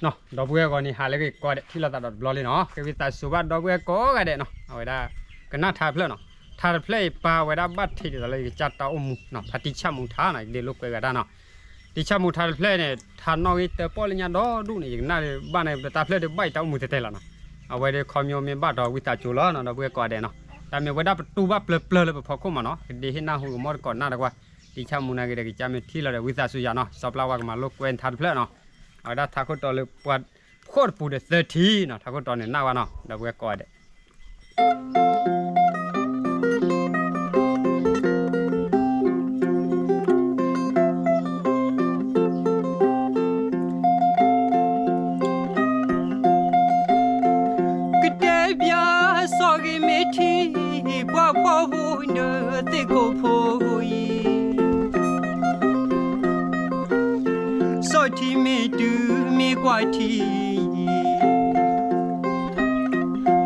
ဒီပုၢ်ဝဲၢ်ဂီၤန့ၣ် ဟးလၢဂ့ၤကိးဂၤဒဲး ထံၣ်လိာ်သးဒီးတဘျီလံနီၤ, ကဲဝံသးစူၤဘၣ်ဒီပုၢ်ဝဲၢ်ကိးဂၤဒဲးနီၤ, အဝဲဒၣ် ကနၣ်ထါတဖျၢၣ်နီၤ, ထါတဖျၢၣ်အံၤပာ်ဝဲဒၣ်ဘၣ်ထံးဒ်သိးလၢယကစၢ်တၢ်အိၣ်မူနီၤ, ဖါတံၢ်ဆၣ်မူထါနီၤ, ယကဒ့လိာ်ကွဲးဝဲဒၣ်နီၤ, တံၢ်ဆၣ်မူထါတဖျၢၣ်န့ၣ် ထါနီၣ်ဂံၢ်တၢပီၣ်လၢညါဒီဒူၣ်န့ၣ် ယကနၣ်ဘၣ်န့ၣ် တၢ်ဖျၢၣ်ဒုးဘၣ်ယတၢ်အိၣ်မူတဲတဲလီၤနီၤ, အဝဲဒၣ်ခီမညီမ့ၢ်ဘၣ်ဒီးဝံသးစူၤလီၤနီၤ ဒီပုၢ်ဝဲၢ်ကိးဂၤဒဲးနီၤ, တၢ်မ့ၢ်ဝဲဒၣ်ပတူၢ်ဘၣ်ပျၢၤပျၢၤလၢပဖီခိၣ်မးနီၤ, ကဒ့ဟ့ၣ်နၢ်ဟူကမီၣ်တကိးနၢ်တကွၢ်, တံၢ်ဆၣ်မူနာ်က့ဒီးကစၢ်မ့ၢ်ထံၣ်လီၤဒီးဝံသးစူၤယၤနီၤ, စီၤပျၢ်ဝါကမၤလိာ်ကွဲထါတဖျၢၣ်နီၤ, အဝဲဒၣ်ထါခိၣ်တီလၢပှၤဖှီၣ်တပူၤဒီးသၢထံနီၤ, ထါခိၣ်တီန့ၣ်နၢ်ဝဲနီၤ ဒီပုၢ်ဝဲၢ်ကိးဂၤဒဲး ကတဲပၠးစီၤဂ့ၤမ့ၢ်ထံ, ပှၤဖှီၣ်ဖိဒီးသ့ၣ်ခိၣ်ဖိအံၤ, စီၤထံမ့ၢ်တုၤမ့ၢ်ကွၢ်ထံ,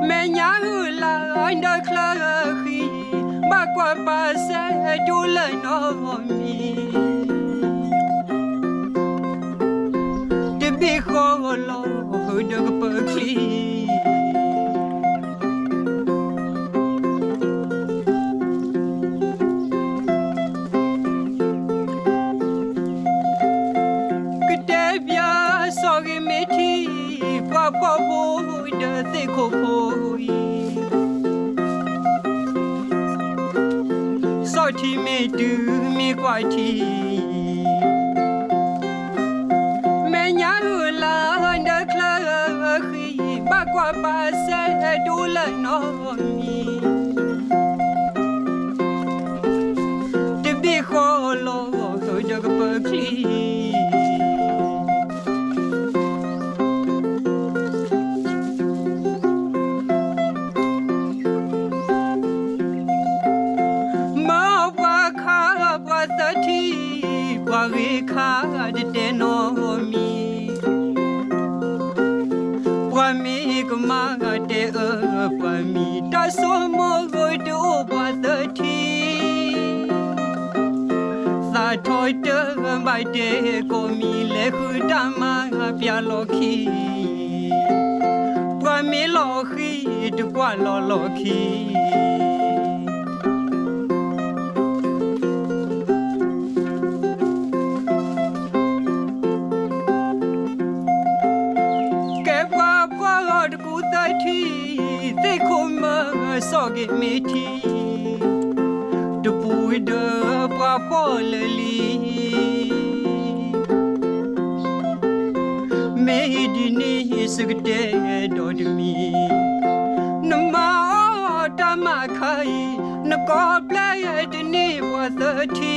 မဲာ်ညါအုၣ်လၢဒီးချၢဃံ, ဘၣ်ကွၢ်ပာ်စဲဒိလၢနီတမံၤ, တဘ့ၣ်ဃီလီၤဃုာ်ဒီးကပၢၤချံ ကတဲပၠးစီၤဂ့ၤမ့ၢ်ထံ, ပှၤဖှီၣ်ဖိဒီးသ့ၣ်ခိၣ်ဖိအံၤ, စီၤထံမ့ၢ်တုၤမ့ၢ်ကွၢ်ထံ, မဲာ်ညါအုၣ်လၢဒီးချၢဃံ, ဘၣ်ကွၢ်ပာ်စဲဒိလၢနီတမံၤ, တဘ့ၣ်ဃီလီၤဃုာ်ဒီးကပၢၤချံ မ့ၢ်ပှၤခါပှၤသၢထံ, ပှၤဂ့ၤခါတတဲနီတမံၤ, ပှၤမ့ၢ်ကမၤတဲအၢပှၤမံၤ, တၢ်ဆိကမိၣ်တအိၣ်ပှၤသၢထံ, သးထီၣ်တဘၣ်တဲကိးမံၤ, လဲၤဃုတၢ်မၤပၠးလီၢ်ခံ, ပှၤမ့ၢ်လီၤဃံတကွၢ်လီၤလီၢ်ခံ ကဲပှၤဖှီၣ်တကူၣ်သၢထံ, သ့ၣ်ခိၣ်မၢစီၤဂ့ၤမ့ၢ်ထံ, တပူၤဒီးပှၤဖှီၣ်လၢာ်လံ မ့ၢ်ဒ်န့ၣ်စကတဲဒီးတမံၤ, နမၤအီၣ်တၢ်မၤခါအံၤ, နကိးပျဲတန့ၢ်ပှၤသၢထံ,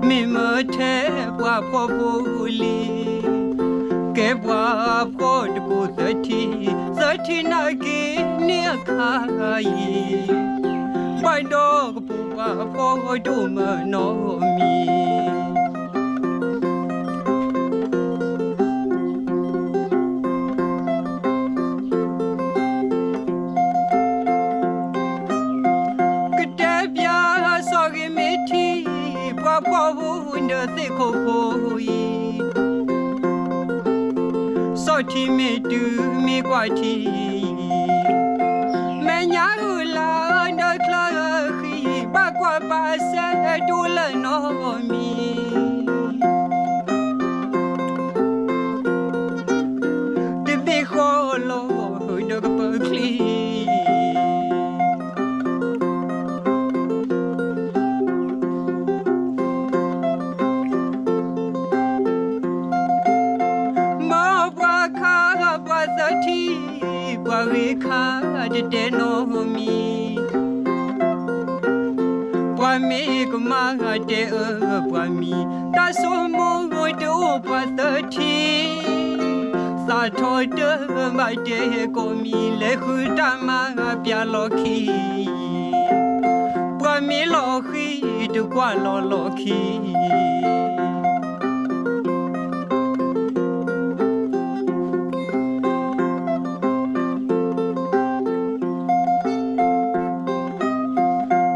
မ့ၢ်မၢထဲပှၤဖှီၣ်ဖိလံ, ကဲပှၤဖှီၣ်တကူၣ်သၢထံ, သၢထံနာ်က့န့ၢ်အခါအံၤ, ဘၣ်ဒီးကပူၤပှၤဖှီၣ်ဒိၣ်မၢနီတမံၤ ကတဲပၠးစီၤဂ့ၤမ့ၢ်ထံ, ပှၤဖှီၣ်ဖိဒီးသ့ၣ်ခိၣ်ဖိအံၤ, စီၤထံမ့ၢ်တုၤမ့ၢ်ကွၢ်ထံ, မဲာ်ညါအုၣ်လၢဒီးချၢဃံ, ဘၣ်ကွၢ်ပာ်စဲဒိလၢနီတမံၤ တဘ့ၣ်ဃီလီၤဃုာ်ဒီးကပၢၤချံ မ့ၢ်ပှၤခါပှၤသၢထံ, ပှၤဂ့ၤခါတတဲနီတမံၤ, ပှၤမ့ၢ်ကမၤတဲအၢပှၤမံၤ, တၢ်ဆိကမိၣ်တအိၣ်ပှၤသၢထံ, သးထီၣ်တဘၣ်တဲကိးမံၤ, လဲၤဃုတၢ်မၤပၠးလီၢ်ခံ, ပှၤမ့ၢ်လီၤဃံတကွၢ်လီၤလီၢ်ခံ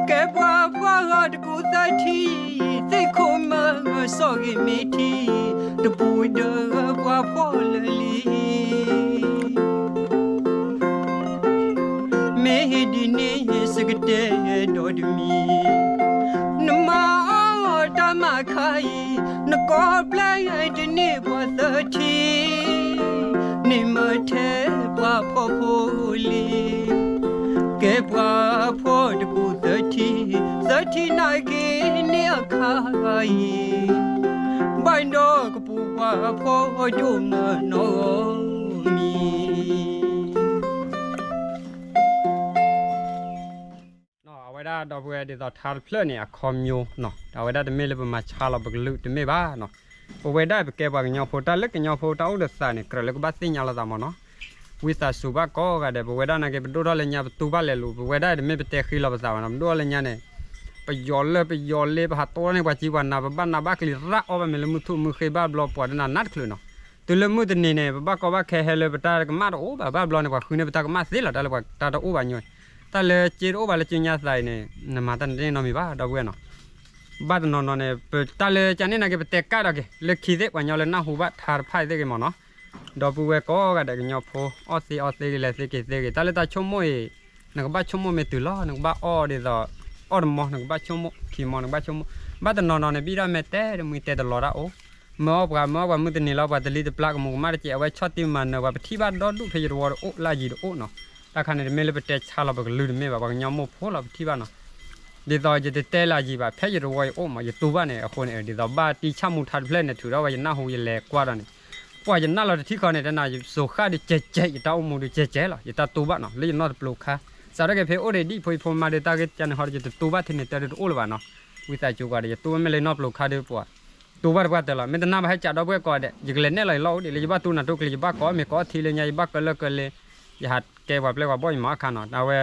ကဲပှၤဖှီၣ်တကူၣ်သၢထံ, သ့ၣ်ခိၣ်မၢစီၤဂ့ၤမ့ၢ်ထံ, တပူၤဒီးပှၤဖှီၣ်လၢ န့ၣ်စကတဲဒီးတမံၤ, နမၤအီၣ်တၢ်မၤခါအံၤ, နကိးပျဲတန့ၢ်ပှၤသၢထံ, န့ၣ်မၤထဲပှၤဖှီၣ်ဖိလံ, ကဲပှၤဖှီၣ်တကူၣ်သၢထံ, သၢထံနာ်က့ၤန့ၢ်အခါအံၤ, ဘၣ်ဒီးကပူၤပှၤဖှီၣ်ဒိၣ်မးနီၢ်ဂီၢ်မံၤ အဝဲဒၣ်ဒီပုၢ်ဝဲၢ်ဒ်သိးထါတဖျၢၣ်န့ၣ် အခီပညီနီၤ, အဝဲဒၣ်တမ့ၢ်လၢပမၤဆါလီၤပကလုာ်တမ့ၢ်ဘၣ်နီၤ, ပဝဲဒၣ်ပကဲပှၤကညီဖိ တၢ်လၢကညီဖိတၢ်အိၣ်ဒီးသးန့ၣ် ကြၢးလၢကဘၣ်သ့ၣ်ညါလိာ်သးမ့ၢ်နီၤ, ဝံသးစူၤဘၣ်ကိးဂၤဒဲး ပဝဲဒၣ်နာ်က့ ပဒိၣ်ထီၣ်လၢညါ ပတူၢ်ဘၣ်လဲၤလိၤ ပဝဲဒၣ်တမ့ၢ်ပတဲဃ့လီၤပသးဘၣ်နီၤ, ပဒိၣ်ထီၣ်လၢညါန့ၣ် ပယီၤလၢပယီၤလ့ ပဟးတီထီၣ်န့ၢ်ပှၤကံပှၤနၤ ပဘၣ်နးဘၣ်ကျံၤရၣ်အီၣ်ဘၣ်မ့ၢ်လၢမုၢ်ထူၣ်မုၢ်ဃ့ဘၣ်ဘျီပှၤတနၤနးတချုးနီၤ, တုၤလၢမုၢ်တနံၤန့ၣ် ပဘၣ်ကီဘၣ်ခဲဟဲလၢပတၢ်ကမၣ်တအိၣ်ဘၣ် ဘၣ်ဘျီန့ၣ် ပှၤဃုန့ၢ်ပတၢ်ကမၣ်သ့လီၤ တၢ်လၢပှၤတၢ်တအိၣ်ဘၣ်ညီ, တၢ်လၢစ့တအိၣ်ဘၣ်လၢကၠ့ညါသးအံၤန့ၣ် နမၤတၢ်န့ၣ်တန့ၢ်နီတမံၤဘၣ် ဒီပုၢ်ဝဲၢ်နီၤ, ဘၣ်တနီၤနီၤန့ၣ် ပတၢ်လၢကန့ၣ်နာ်က့ ပတဲကၣ်ဒီးက့ၤ လၢခံသ့ၣ်ပှၤကညီလၢနၢ်ဟူဘၣ်ထါတဖၣ်သ့ၣ်ဂ့ၤမ့ၢ်နီၤ, ဒီပုၢ်ဝဲၢ်ကိးဂၤဒဲးကညီဖိ အီၣ်သ့အီသ့ဂ့ၤ လဲၤသ့က့ၤသ့ဂ့ၤ တၢ်လၢတၢ်ဆိကမိၣ်အံၤ နကဘၣ်ဆိကမိၣ်မ့ၢ်တုၤလီၤ နကဘၣ်အီၣ်ဒ်သိး အီၣ်တမီ နကဘၣ်ဆိကမိၣ် ခံမီ နကဘၣ်ဆိကမိၣ်, ဘၣ်တနီၤနီၤန့ၣ် ဘံၣ်ဒၣ်မဲာ်တဲတမှံၤတဲတလီၤတၢ်အိၣ်, မၢအီၣ်ပှၤ မၢအီၣ်ပှၤမုၢ်တနံၤလီၤ ပှၤတလံတပျၢ်ကမူၤကမၣ်တကဲး အဝဲဆီၣ်တံၢ်မၤနၢၤပှၤ ပထံၣ်ဘၣ်ဒီဒူၣ်ဖဲယတဝီတအိၣ် လၢယံၤတအိၣ်နီၤ, တၢ်ခါန့ၣ် တမ့ၢ်လၢပတဲဆါလီၤပကလုာ်တမ့ၢ်ဘၣ် ပှၤကညီမိၢ်ဖိလီၤ ပထံၣ်ဘၣ်နီၤ, ဒ်သိးယတတဲလၢယံၤဘၣ် ဖဲယတဝီယအိၣ်မး ယတူၢ်ဘၣ်န့ၣ် အဃိန့ၣ် ဒ်သိးဘၣ်တံၢ်ဆၣ်မူထါတဖျၢၣ်န့ၣ် ထုးထီၣ်ဝဲယနၢ်ဟူယလဲၤကွၢ်ဒီးန့ၣ်, ပှၤယနၢ်လီၤတထံၣ်ဃီန့ၣ် တနၤယစိၤဃၣ်ဒုးကဲးကဲး ယတၢ်အိၣ်မူဒုးကဲးကဲးလီၤ ယတၢ်တူၢ်ဘၣ်နီၤ လၢယနီၢ်တပျိၤခါ, စးထီၣ်က့ၤဖဲအိၣ်ဒံးဒံးဖိယဖိမါဒုး တၢ်ဂ့ၢ်ကန့ၣ်ဟီဒီး ယတတူၢ်ဘၣ်ထဲန့ၣ် တၢ်ဒုးတအိၣ်လၢၤဘၣ်နီၤ, ဝံသးစူၤကွၢ်ဒီး ယတူၢ်ဘၣ်မ့ၢ်လၢယနီၢ်ပျိၤခါဒုးပှၤ တူၢ်ဘၣ်တပှၢ်တၢၢ်လီၤ မ့ၢ်တနၢ်ဘၣ်ဟဲကးဒီပုၢ်ဝဲၢ်ကိးဂၤဒဲး ယကလဲၤနဲၣ်လီၤယလီၢ်အိၣ်ဒံးလၢယဘၣ်တူၢ်နၤတူၢ်ကလံၤ ယဘၣ်ကိးမ့ၢ်ကိးထံလၢညါ ယဘၣ်ကလၢကလ့ ယဟးကဲပှၤပျဲၢ်ပှၤဘီၣ်ယမၤအခါနီၤ အဝဲ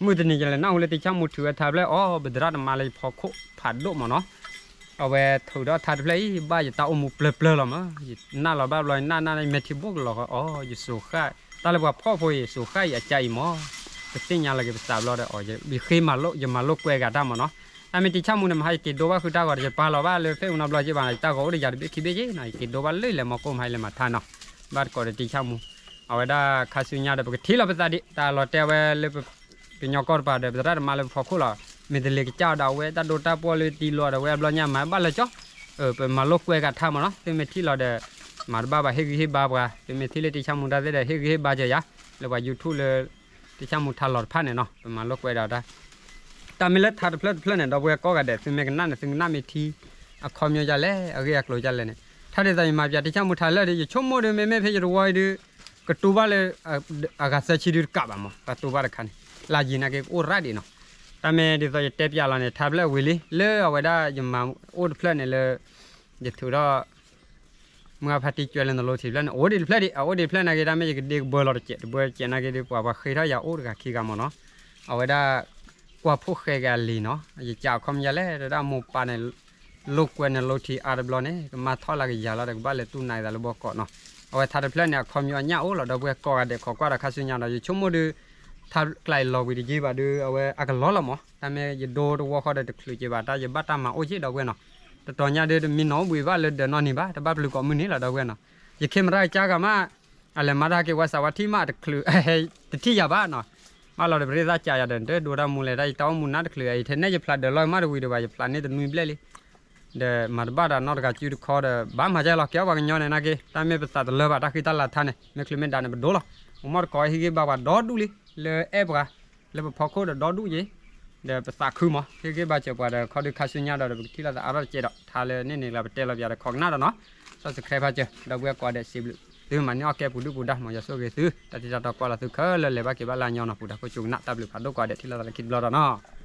မုၢ်တနံၤယလဲၤနၢ်ဟူလၢတံၢ်ဆၣ်မူထုးဝဲထါတဖျၢၣ်အီၤ ပသရၣ်တမါလၢယဖီခိၣ်ဖးဒိၣ်မးနီၤ, အဝဲထုးထီၣ်ထါတဖျၢၣ်အံၤ ဘၣ်ယတၢ်အိၣ်မူပျၢၤပျၢၤလီၤမး, ယနၢ်လီၤဘၣ်ဘျီ ယနၢ်နၢ် ယမဲာ်ထံဘိၣ်ကလီၤဃီအီၤ ယစိၤဃၣ် တၢ်လၢပှၤဖှီၣ်ဖိအံၤ စိၤဃၣ်အံၤအကါအံၤမး, ပသ့ၣ်ညါလီၤက့ၤပသးဘျီဒီး ယဃ့မၤလိ ယမၤလိကွဲးဂၤတၢ်မးနီၤ, တၢ်မ့ၢ်တံၢ်ဆၣ်မူန့ၣ် မဟါယက့ၤဒိဘၣ်ဃုာ်တၢ်ဂီၤဒီး ယပာ်လီၤဘၣ်လၢ Facebook နီတဘျီက့ဘၣ်နီၤ, ယတၢ်ဂီၤအိၣ်ဒီးယၤတဘ့ၣ်ခံဘ့ၣ်က့နီၤ, ယက့ၤဒိဘၣ်လၢယလဲၤမီကိၢ်မဟါယလဲၤမၤထါနီၤ, ဘၣ်တကိးဒီးတံၢ်ဆၣ်မူ အဝဲဒၣ်ခါဆူညါဒီး ပကထံၣ်လီၤပသးဒံး တၢ်လီၤတဲာ်ဝဲလၢပ ကညီကီၢ်တပၤဒီး ပသရၣ်တမါလၢပဖီခိၣ်လီၤ, မ့ၢ်တလ့ၤကစၢ်အီၤဒီး အဝဲတၢ်ဒိတၢ်ပှီၢ်လၢတံၤလီၤဒီး အဝဲအဘျီညါမၤဘၣ်လၢကၠီ, ပမၤလိကွဲးဂၤထါမးနီၤ, သုမ့ၢ်ထံၣ်လီၤဒီး မၤတဘၣ်ဘၣ်ဟ့ၣ်ဂံၢ်ဟ့ၣ်ဘါပှၤ, သုမ့ၢ်ထံၣ်လၢတံၢ်ဆၣ်မူတၢ်သ့ဒီး ဟ့ၣ်ဂံၢ်ဟ့ၣ်ဘါစၢၤယၤ, လၢပှၤ YouTube လၢ တံၢ်ဆၣ်မူထါလီၤတဖၣ်န့ၣ်နီၤ, ပမၤလိကွဲးဒီးတၢ် တၢ်မ့ၢ်လၢထါတဖျၢၣ်တဖျၢၣ်န့ၣ် ဒီပုၢ်ဝဲၢ်ကိးဂၤဒဲး သုမ့ၢ်ကနၣ်န့ၣ် သုကနၣ်မ့ၢ်ထံ အခီပညီဒ်လဲၣ် အဂ့ၢ်အကျိၤဒ်လဲၣ်န့ၣ်, ထါဒ်သိးယမၤပၠးတံၢ်ဆၣ်မူထါလၢာ်ဒီး ယဆိကမိၣ်ဒီး မ့မ့ၢ်ဖဲယတဝီအံၤဒီး ကတူၢ်ဘၣ်လၢ အဂၤသၢဆံဒုတကးဘၣ်မး ပှၤတူၢ်ဘၣ်တခါန့ၣ် လၢယံၤနာ်က့ကအိၣ်ရၣ်ဒံးနီၤ, တၢ်မ့ၢ်ဒ်သိးယတဲပၠးလီၤန့ၣ် ထါဖျၢၣ်ဝံၤလံ လၢအဝဲဒၣ်ယမၤအိၣ်တဖျၢၣ်န့ၣ်လၢ ယထုးထီၣ် မုၢ်အဖါတံၢ်ကွဲလၢနလိထံးတဖျၢၣ်န့ၣ် အအိၣ်ဒံးတဖျၢၣ်ဒံး အအိၣ်ဒံးတဖျၢၣ်နာ်က့ တၢ်မ့ၢ်ယကဒ့ကဘၢလီၤတစဲး တဘၢတစဲးနာ်က့ဒီး ပှၤပှၤဃ့ထီၣ်ယၤအိၣ်တဂၤခံဂၤမးနီၤ, အဝဲဒၣ် ကွၢ်ဖှိၣ်ဃဲက့ၤအလံၤနီၤ, ယကးအခီပညီလဲၣ် တဒၣ်မိၢ်ပၢ်န့ၣ် လိာ်ကွဲနလိထံးအါတဘျီန့ၣ် ကမၤထီၣ်လၢကယၤလီၤဒီး ကဘၣ်လဲၤတူၢ်နးအသးလၢဘီကီးနီၤ, အဝဲထါတဖျၢၣ်န့ၣ် အခီပညီအညၣ်အိၣ်လီၤ ဒီပုၢ်ဝဲၢ်ကိးဂၤဒဲး ခိးကွၢ်ဒီးခါဆူညါဒီး ယဆိကမိၣ်ဒီး ထါကျါအံၤလီၤဝံၤတယံာ်ဘၣ်ဒီး အဝဲအကလီလီၤမး, တၢ်မ့ၢ်ယဒိတဝီဃီဒီးတချုးက့ၤဘၣ် တၢ်ယဘၣ်တၢ်မၤအိၣ်က့ ဒီပုၢ်ဝဲၢ်နီၤ, တတီၤညါဒီးတမံနီၤဘှံးဘၣ်လၢဒၢးနီၢ်နံၤဘၣ် တဘၣ်ပျုၤကိးမုၢ်နံၤလီၤ ဒီပုၢ်ဝဲၢ်နီၤ, ယ camera ကါဂၤမး အလဲၤမၤတၢ်က့ၤဝဲစးဝါထံၣ်မးတချုး တထံၣ်ယၤဘၣ်နီၤ, ဘၣ်လီၤဒီးပရ့သၣ်ကးယၤဒီး တဒိတၢ်မူလဲၣ် တၢ်ယတၢ်အိၣ်မူနးတချုးအံၤ ထဲနဲၣ်ယဖျးဒၢးလီၤမးတဝံၤဒီးဘၣ် ယဖျးန့ၢ်တနွံဘျဲၣ်လံ ဒီးမၤတဘၣ်တၢ်နီတဂၤစုတခီဒီး ဘၣ်မၤကဲလီၤ ကဲအီၣ်ပှၤကညီန့ၣ်နာ်က့ တၢ်မ့ၢ်ပသးတလၢဘၣ် တၢ်ဃံတၢ်လၤထါန့ၣ် မ့ၢ်ချုးမ့ၢ်ဒါန့ၣ် ပဒိလီၤ, ပမီၢ်တကိးဟ့ၣ်ဂံၢ်ဘါပှၤဒီဒူၣ်လံ လၢအဲၣ်ပှၤ လၢပဖီခိၣ်ဒီးဒီဒူၣ်ယ့ၤ, ဒီးပသးခုမး ဟ့ၣ်ဂံၢ်ဘါစၢၤပှၤဒီး ခီဒုခါဆူညါဒီး ပကထံၣ်လိာ်သးအါထီၣ်တကဲဒီး ထါလၢန့ၣ်န့ၣ်လၢပတဲလီၤပယၤဒီး ခိးကနၣ်ဒီးနီၤ, subscribe ဖးစၢၤ ဒီပုၢ်ဝဲၢ်ကိးဂၤဒဲးစံးဘျုး သုမၤန့ၢ်အီၣ်ကဲပူၤဒုၣ်ပူၤဒါ မ်ယွၤဆိၣ်ဂ့ၤသု တၢ်ထံၣ်တၢ်တီကွၢ်လီၤသုခဲလၢာ် လဲၤဘၣ်က့ၤဘၣ်လၢအညီနီၤ ပူၤတၢ်ခိၣ်ကၠူကနၣ် တၢ်ဘျုးဖးဒိၣ်ကိးဂၤဒဲး ထံၣ်လိာ်သးလၢခံတဘျီဒီးနီၤ